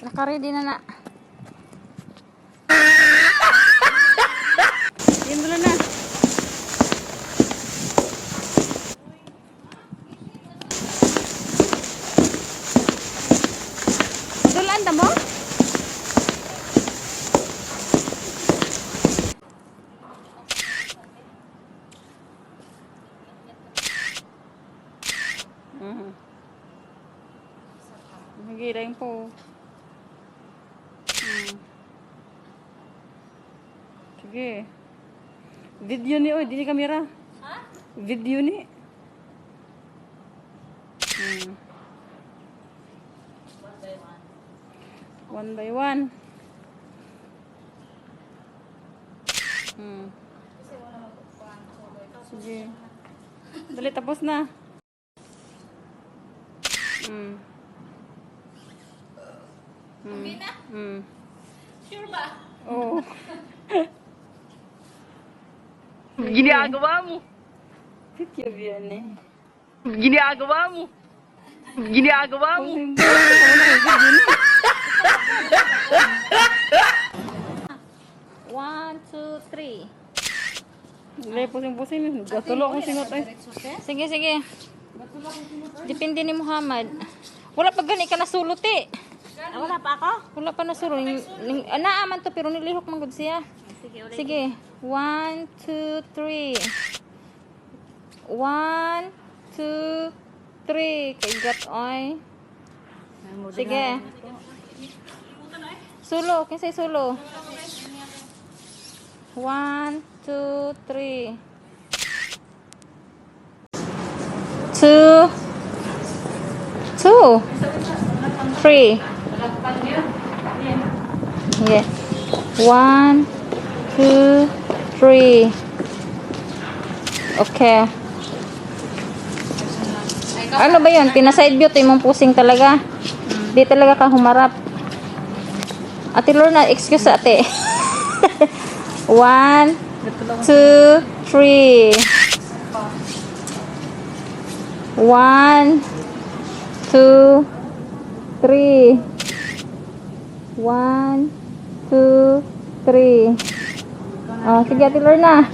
Naka-ready na na. Yun na. Dulaan ta mo? Magilayin po. Sige. Video ni oy, dili kamera. Ha? Video ni. One by one. Sige. Dali, tapos na. Okay na? Sure ba? Oo. Ginagawa mo. Video yan eh. Ginagawa mo. Ginagawa mo. One, two, three. Dali, pusing-pusing. Gatulo akong singot eh. Sige, sige. Depende ni Muhammad. Wala pa gani ka nasulot eh. Ah, wala pa ako? Wala pa nasulot. Naaman to pero nilihok man gud siya. Sige, ulit. Sige. One, two, three. One, two, three. Kay gat oy. Sige. Sulo. Kinsay sulo? One, two, three. Two. Two. Three. Yeah. One, two, three. Okay. Ano ba yun? Pinaside view to imong pusing talaga. Di talaga ka humarap. Ate Lorna, excuse ate. One, two, three. One, two, three. One, two, three. Oh, sige, Ate Lorna.